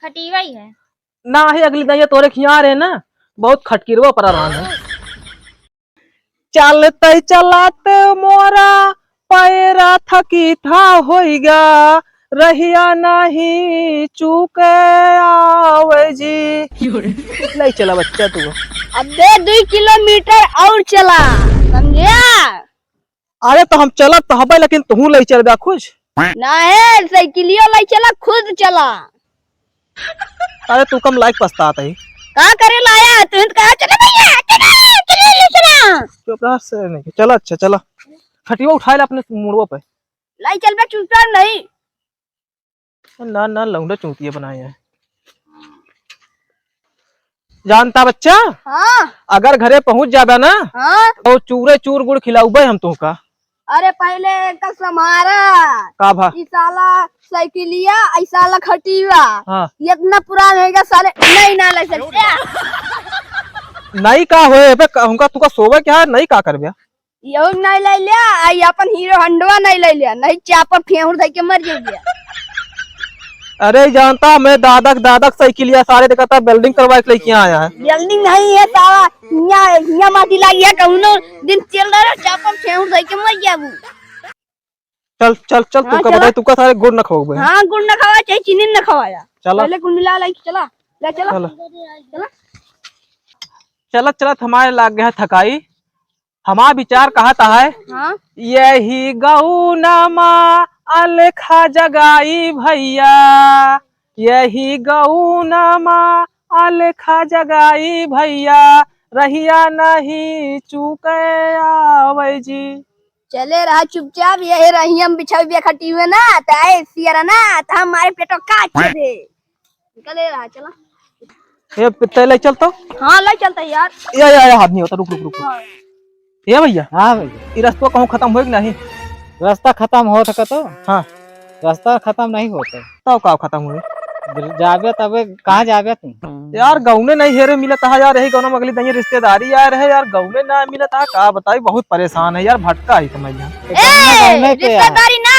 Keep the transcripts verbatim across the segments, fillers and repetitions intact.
खटिया ही है। नाही, अगली दइया तोरे खिया रहे ना, बहुत खटकिरवा परा रहा है। चलते चलते मोरा पैरा थकी था होइगा, रहिया नहीं चूके आवे जी। ले चला बच्चा तू। अबे दुई किलोमीटर और चला, समझ्या? अरे तो हम चलत तो हबे, लेकिन तू ले चलबा खुद। नाहीं, साइकिलियो ले चला, खुद चला। अरे तू कम लायक पछतात है। का करे लाया? तू तो कहा चला भैया, चला, चला, चला, चला। चुप रह से नहीं। चला, अच्छा, चला। खटिया उठा ले अपने मुड़वा पे। लाई चल बे, चुपचाप नहीं। ना, ना, लौंडा चूतिया बनाए है। जानता बच्चा? हाँ। अगर घरे पहुँच जाबे ना, हाँ। तो चूरे चूर गुड़ खिलाउबे हम तोहका। अरे पहले एकर सम्हारा। का भा? ई साला साइकिलिया, ई साला खटिया। हाँ। इतना पुरान होइगा साले, नहीं ना ले सकते। नहीं का होए बे, का, हमका तुका सोवे क्या है, नहीं का करबे? यहू नहीं ले लिया, आ ई अपन हीरो हंडवा नहीं ले लिया, नहीं चापा फेंहुर धइ के मर जाइए। अरे जानता, मैं दादक, दादक साइकिलिया सारे देखा था, welding करवा के लेके आया है। Welding नहीं है साला, हियाँ, हियाँ माटी लागी है, कौनो दिन चल रहा है, चापा फेंहुर धइ के मर जाबू। चल, चल, चल, हाँ, तुका चला। बताई, तुका सारे गुड़ न खवाबे। हाँ, गुड़ न खवा, चाहे चीनी न खवाया। चला। पहले कुल मिला लाई, चला, ले चला। चला। चला। चलत, चलत हमारे लाग गया थकाई। हमार विचार कहत है, हाँ? यही गौनमा अलखा जगाई भैया, यही गौनमा अलखा जगाई भैया, रहिया नहीं चूके आवे जी। चले रहा चुपचाप, यही रहिया में बिछाई बिया खटी हुए ना, त आए सियरा ना, त हमारे पेटो काट के दे। निकले रहा, चला। ए, तै ले चल तो। हाँ, ले चलता है यार। या, या, या, हाथ नहीं होता, रुक, रुक, रुक, रुक। हाँ। ए भैया। हाँ भैया। ई रस्तवा कहूँ खतम होए कि नहीं? रस्ता खतम होत है का तो? हाँ। रस्ता खतम नहीं होता। तब का खतम होए? जाबे तबे, कहाँ जाबे तू? यार, गौने नहीं हेरे मिलत है यार, यही गौना में अगली दइया रिश्तेदारी आए रहे यार, गौने ना मिलत है, का बताई, बहुत परेशान है यार, भटका ही समझ जा। ए, गौने पे यार। रिश्तेदारी ना।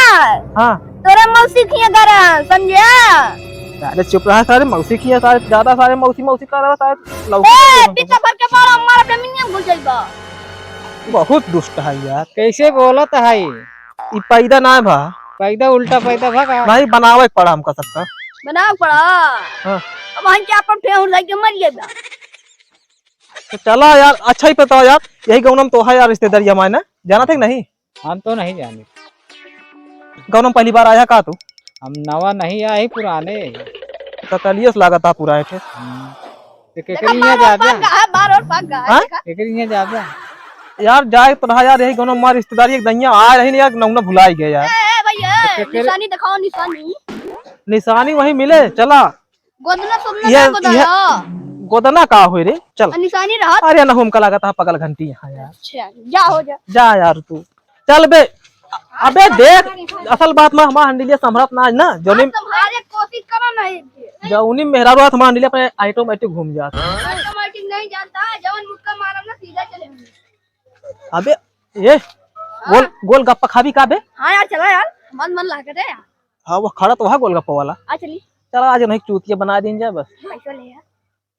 हाँ। तोरा मौसी खिया घर, समझ्या? अरे चुप रहा सारे, मौसी खिया सारे, ज्यादा सारे मौसी, मौसी कर रहा सारे, लौकी ए, दे दो। पीछे भर के मारा, मारा जमीनिया में घुस जाइबा। बहुत दुष्ट है यार। कैसे बोलत है? ई पैदा ना भा। पैदा उल्टा पैदा भा का? नहीं, बनावे के पड़ा हमका सबका। बनावे के पड़ा? हाँ। अब हम क्या अपन फेंहुर धइ के मर जाइबा। तो चला यार, अच्छा ही बताओ यार, यही गौनम तो है यार रिश्तेदारी हमारे ना, जाना थे कि नहीं? हम तो नहीं जाने। गौनम पहली बार आया का तू? हम नवा नहीं आए, पुराने। तो कलियस लागत है पूरा है। हम्म। तो देखा, केकरी यहाँ बार और जाबे? पक गया है, बार और पक गया है, हाँ? देखा? केकरी यहाँ जाबे? यार, जाए तो रहा यार, यही गौनम हमार रिश्तेदारी एक दइया आ रही नहीं यार, नौना भुलाई गए यार। ए, ए, भैया, तो केकरी निशानी दिखाओ, निशानी। निशानी वही मिले, चला। गोदना सोदना ये, ना गोदाया। ये गोदना का होई रे? चल। आ, निशानी रहत। अरे ना, हमका लागत है पगल घंटी यहाँ यार। अच्छा, जा हो जा। जा यार तू। चल बे। अबे देख, असल बात में हमार हंडिलिया संभरत ना है ना, जौनी आज तुम्हारे कोशिश करो ना एक दिन। जौनी मेहरारू हाथ हमार हंडिलिया अपने automatic घूम जात है। Automatic नहीं जानता, जवन मुक्का मारम ना सीधा चले। अबे, ये, गोल, हाँ। गोलगप्पा खाबी का बे? हाँ यार, चला यार, मन, मन लागत है यार। हाँ, वो खड़ा तो है गोलगप्पा वाला। आ चली। चला, आज नहीं चूतिया बना दीन जाए बस। पैसा ले यार।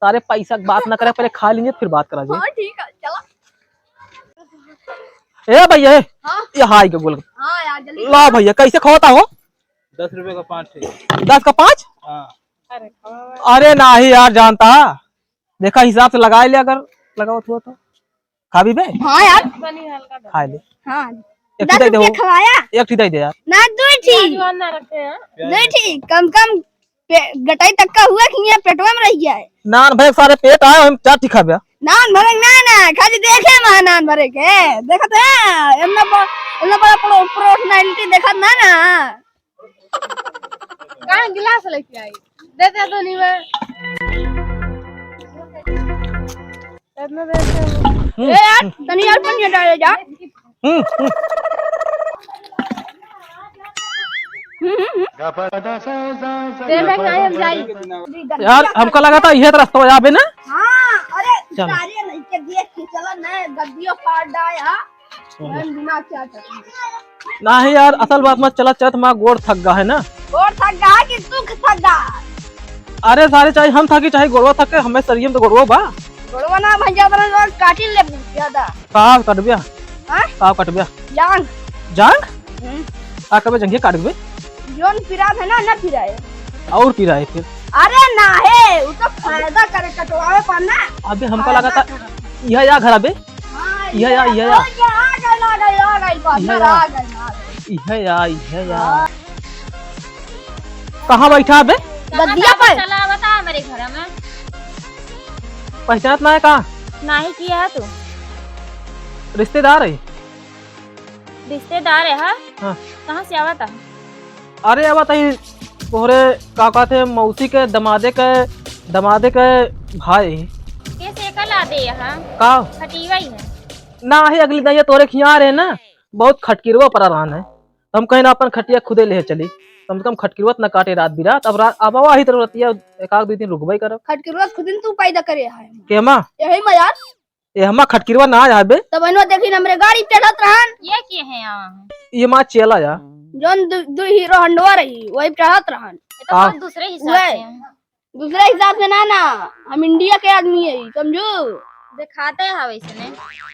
सारे पैसा की बात ना करे, पहले खा लीजिए, फिर बात करा जाए। हाँ, ठीक है, चला। ए भैया, ए, हाँ? ये हाई के गोलगप्पा। हाँ यार, जल्दी ला करो। भैया, कैसे खवाता हो? दस रुपए का पाँच है। दस का पाँच? हाँ। अरे नहीं यार, जानता, देखा हिसाब से लगा ले, अगर लगावत हुआ तो। खाबी बे? हाँ यार। खा ले। हाँ। एक ठे दस दे दे रुपया हो। खवाया। एक ठे दे दे यार। ना, दो ठी। प्याज वाला ना रखे हैं। दो ठी, कम कम पे-, गटाई तक का हुआ कि यहाँ पेटवा में रह गया है। नान भरे सारे पेट आए, हम चार ठी खाबे। नान भरे ना, ना, खाली देखे मा नान भरे के। देखत है, इतना बड़ा, इतना बड़ा प्रो-, personality देखत ना, ना। कहाँ गिलास लेके आई? दे दे दो नीवा। इतना देर से हम्म। ए यार, तनी और पनिया डाले जा। हम्म, हम्म। हम्म, हम्म, हम्म। दे दे, नहीं हम जाई। यार, हमका लगा था यह रास्ता आवे ना। हाँ, अरे, चल। सारे लड़के देख के चला, नए गद्दियों पार डाया। नहीं यार, असल बात में चलत चलत हमार गोड़ थक गा है ना। गोड़ थक गा है कि तू थक गा? अरे सारे, चाहे हम थाकी, चाहे गोड़वा थाके, हमें सरियम तो गोड़वा बा। गोड़वा ना भैया, तो काटी ले ज्यादा। का कटबिया? हाँ? का कटबिया? जांग। जांग? हम्म। का कबे जंघे काट देबे? जोन पिरात है ना, ना पिराए। और पिराए फिर? अरे ना है, वो तो फायदा करे, कटवावे पर ना। अबे हमका फायदा लगा था, करे। यह या घर अबे? हाँ, यह या, यह या। आ गइल, आ गइल, आ गइल, आ गइल, partner, यह या। आ गइल, आ गइल। इहे या, इहे या। हाँ। कहाँ बैठा बे? गद्दिया पे। चला आवता हमरे घर में। पहचानत ना है का? नाही, किया है तू? रिश्तेदार है। रिश्तेदार है, हाँ? हाँ। कहाँ से आवता? अरे आवता ही तोहरे का कहते हैं, मौसी के दमादे के, दमादे के भाई। कैसे कल आ दे यहाँ? का? खटीवा ही है। ना ही अगली दाइया तोरे खिया रहे ना, बहुत खटकिरवा परा रहन है। तो हम कहेन अपन खटिया खुदे लेहे चली, कम से कम खटकिरवा त न काटे रात बिरात। अब रा-, अब आवा ही तो रतिया एक आध दुइ दिन रुकबे करब। खटकिरवा खुदिन तू पैदा करे है। केमा? यही मा यार। ए हमा खटकिरवा ना आया बे। तब इनो देखी न हमरे गाड़ी चढ़त रहन। ये के है यहाँ? ये मा चेला या। जौन दु-, दु हीरो हंडवा रही, वही चढ़त रहन। ये तो का? बहुत दूसरे हिसाब वही। से हैं। दूसरे हिसाब से ना, ना, हम इंडिया के आदमी है, समझू? दिखाते हैं वैसे ने।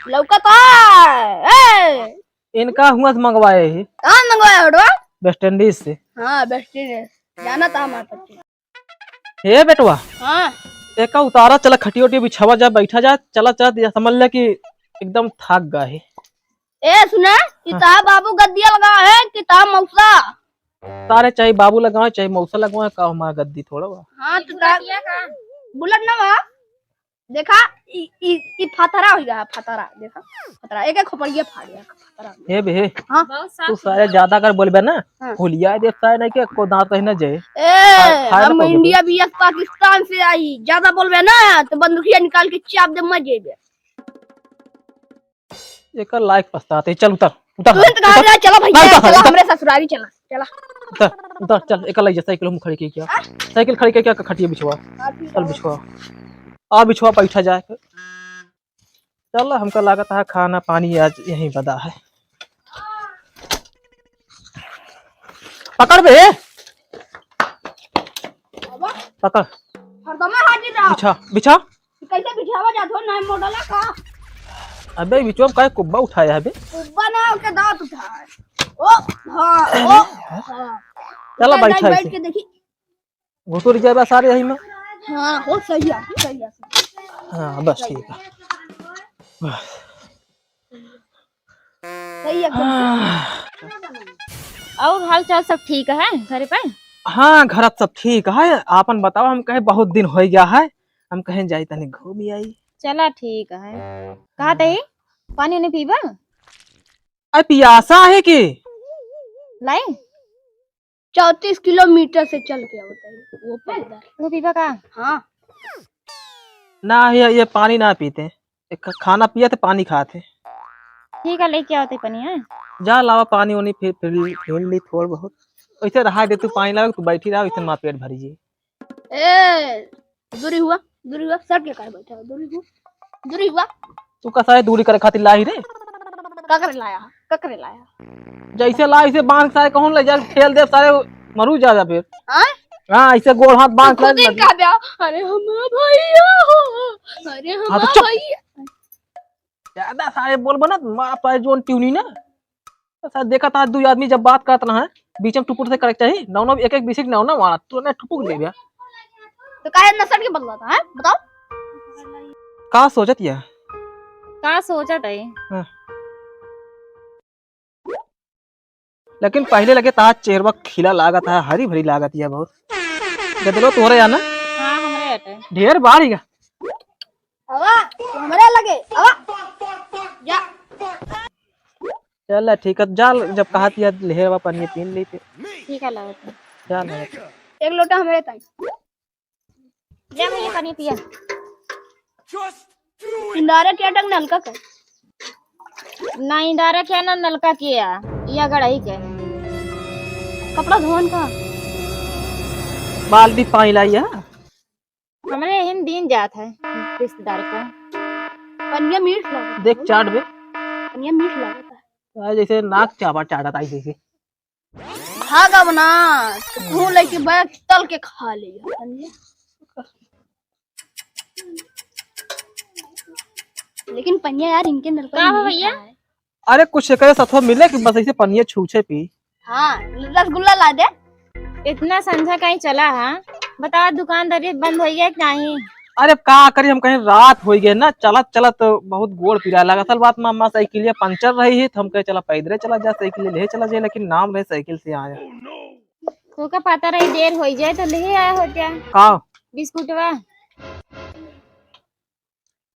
लौकत है, ए! इनका हुआ से मंगवाए ही। कहाँ मंगवाए हो, डो? वेस्ट इंडीज से। हाँ, वेस्ट इंडीज। जाना था हमारे पति। हे बेटवा। हाँ। एका उतारा, चला खटिया उटिया बिछावा जा, बैठा जा, चला, चला, या समझ ले कि एकदम थक गा है। ए, सुना, कि हाँ। तार बाबू गद्दिया लगा है, कि तार मौसा? तारे चाहे बाबू लगावे, चाहे मौसा लगावे, का हमारा गद्दी थोड़ा बा। हाँ, तो तार बुलेट ना बा? देखा, ई, ई, ई फतरा हो गया, फतरा, देखा, फतरा, एक, एक खोपड़िया फाड़ गया, फतरा। हे बे, हे। हाँ। बहुत साफ तू सारे ज्यादा कर बोलबे ना, हाँ। होलिया दे सारे नहीं के को दांत कहीं ना जाए। ए, खाए, खाए ना हम पाओगे। इंडिया बीएस पाकिस्तान से आई, ज्यादा बोलबे ना, तो बंदूकिया निकाल के चाप दे, मर जेबे। एकर लायक पछतात है। चल उतर, उतर, तू ही तो कहा उतर। जा, चला भैया, ना, उतर, चला उतर। हमरे ससुरारी चला, चला। उतर, उतर, चल, एकर ले जा, साइकिल हम खड़ी की क्या? हाँ? साइकिल खड़ी की क्या, खटिया बिछवा। हाँ, ठीक चल है। बिछवा। आ बिछवा, बैठा जाए। चल, हमका लागत है खाना पानी आज यहीं बदा है। पकड़ बे। बाबा, पकड़। हरदम हाजिर रहो। बिछा, बिछा। कैसे बिछावा जात हो, नया मॉडल है का? अबे बिचवा में काहे कुब्बा उठाया है बे? कुब्बा ना, ओके दांत उठाए। ओ, हाँ, ओ, हाँ। चला चल, बैठा बैठ ऐसे। के देखी। घुटुर जाए बा सारे यही में। हाँ, हो सही है, सही है। हाँ, बस ठीक है। सही है। और हाल चाल सब ठीक है घरे पे? हाँ, घर सब ठीक है। आपन बताओ, हम कहे बहुत दिन हो गया है, हम कहे जाई तनी घूम आई। चला ठीक है। कहा तही पानी नहीं पीबा? अरे पियासा है कि? लाई। चौंतीस किलोमीटर से चल के आवत है वो पैदल। तू पीबा का? हाँ। ना, ये, ये पानी ना पीते। एक खाना पिया थे, पानी खाते। ठीक है, लेके आवते पानी, हाँ? जा लावा पानी वानी, फिर, फिर, फिर ली थोड़ बहुत। ऐसे रहा दे तू, पानी लावे, तू बैठी रहा, इतने मा पेट भरी जी। ए, दूरी हुआ, दूरी हुआ, सट के काहे बैठा है? दूरी हुआ, दूरी हुआ। तू का सारे दूरी करे खातिर लाई रे? का करे लाया? का करे लाया? जैसे ला, ऐसे बांध सारे कहूँ ले जा, ठेल दे सारे, मरू जा, जा फिर। हाँ? हाँ, ऐसे गोड़ हाथ बांध तू खुद सारे ही लगे। कह दिया, "अरे हमारा भैया हो, अरे हाँ, तो हमारा चुप। भैया।" ज्यादा सारे बोल बना, मारा पाए जोन ट्यूनी ना। तो सारे देखा था, दो आदमी जब बात करत रहा है, बीच में टुपुर से करे के चाही, नौ नौ एक एक बीस एक नौ नौ मारा, तू ने टुपुक दे दिया। तो काहे नसट के बदला था, हैं? बताओ। का सोचत या? का सोचत है? हाँ। लेकिन पहले लगे तार चेहरवा खिला लागत है, हरी भरी लागत है बहुत। गदलो तोहरे या ना? हाँ, हमरे हटे। ढेर बाढ़ गया। आवा, हमरे लगे, आवा। जा। चल ठीक है, जा, जब कहा तिया लेहरवा पानी पीन लेते। ठीक है, लागत है। जा ना। एक लोटा हमरे ताई। ले भैया, पानी पिया। इंदारा के अटक नलका के? ना इंदारा के, ना नलका के, या गड़ही के। कपड़ा धोवन का? बाल्टी पानी लाई है। हमरे हिन दिन जात है रिश्तेदार का। पनिया मीठ लागत देख है। चाट बे। पनिया मीठ लागत है। आ, जैसे नाक चाबा चाटत आई जैसे। भागब ना, तो कहूँ लेके बैग तल के खा ले, समझे? लेकिन पनिया यार, इनके नलका का में हो नहीं भैया? था। अरे कुछ एकरे सथवा मिले कि बस ऐसे पनिया छूछे पी। हाँ, रसगुल्ला ला दे। इतना संझा कहीं चला हा? बतावा, दुकानदारी बंद होइ गया कि नहीं? अरे का करी, हम कहीं रात होइ गए ना, चलत चलत बहुत गोड़ पिराए लगा। असल बात में अम्मा साइकिलिया पंचर रही है, तो हम कहे चला पैदरे चला जा, साइकिल ले चला जाए, लेकिन नाम रहे साइकिल से आए। तोका पता रही देर होइ जाए तो ले आया होत्या का? बिस्कुटवा।